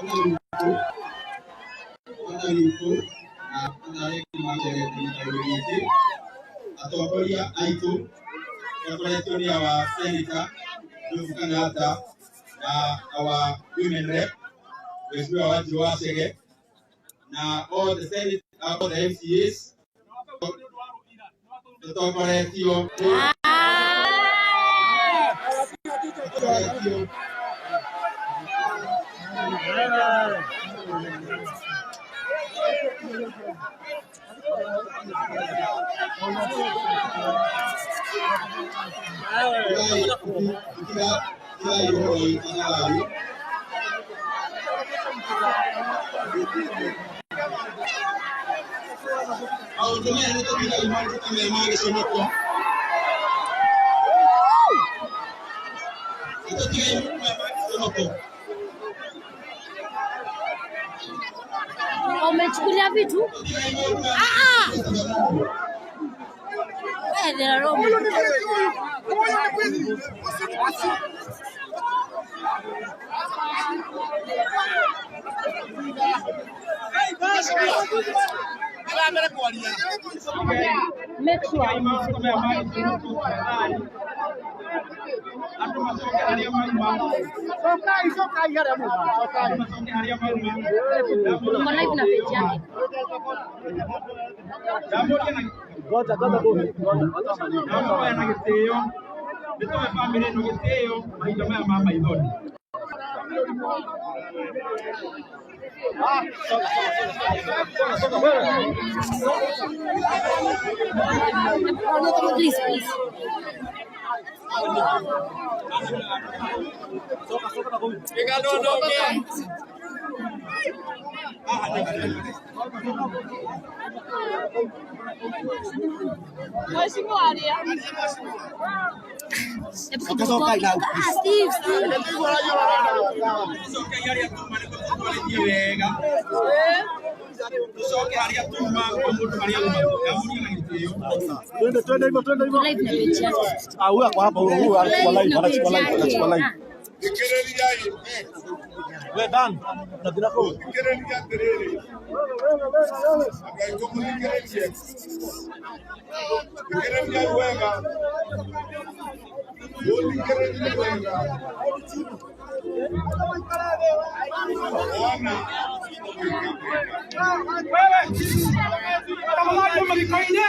Bwana witũ na andũ arĩa angĩ macerete gĩikaro gĩkĩ, atongoria aitũ tongoretio nĩ our senator Job Kang'ata na our women rep Mheshimiwa Wanjiru wa Chege na all the senate, all the MCAs tũtongoretio tũtongoretio tigai ũhoro witũ na thayũ. Maũndũ maya nĩ tũtigai maũndũ ta maya ma gĩconoko, nĩ tũtigai maũndũ maya ma gĩconoko. Umechukulia vitu? Tũtigai maũndũ maya Ah ah. Wewe there are Roma. Make sure Tigai maũndũ maya ma gĩconoko tafadhali. Andũ macoke harĩa mauma. Cokai, cokai harĩa mauma, cokai. Andũ macoke harĩa mauma. Uko live na page yake. Ndamũria na Ngoja, ngoja bosi, ngoja, wacha wamalize. Ndamũhoya na gĩtĩo nĩ tũhe bamĩrĩ ĩno gĩtĩo mahinda maya ma maithori. Ah, soka, soka, soka, soka, wewe. Please, please. Soka, soka na gomi. Mheshimiwa Aria. Hebu Soka, soka, ina. Ah, Steve, Steve. Tũcoke harĩa tuma nĩguo tũtwarĩtie wega, tũcoke harĩa tuma o mũndũ harĩa auma. Ndamũria na gĩtĩo. Twende, twende hivyo, twende hivyo. Uko live na page yake. Ah, huyu ako hapa, huyu huyu anachukua Live live, na page anachukua live, yake. anachukua live. Ah. Wewe Dan, na jina lako? Thikĩrĩria atĩrĩrĩ, andũ aitũ mũthikĩrĩrie, thikĩrĩriai wega, mũthikĩrĩrie wega. Ona Wewe tafadhali uma gĩko-inĩ.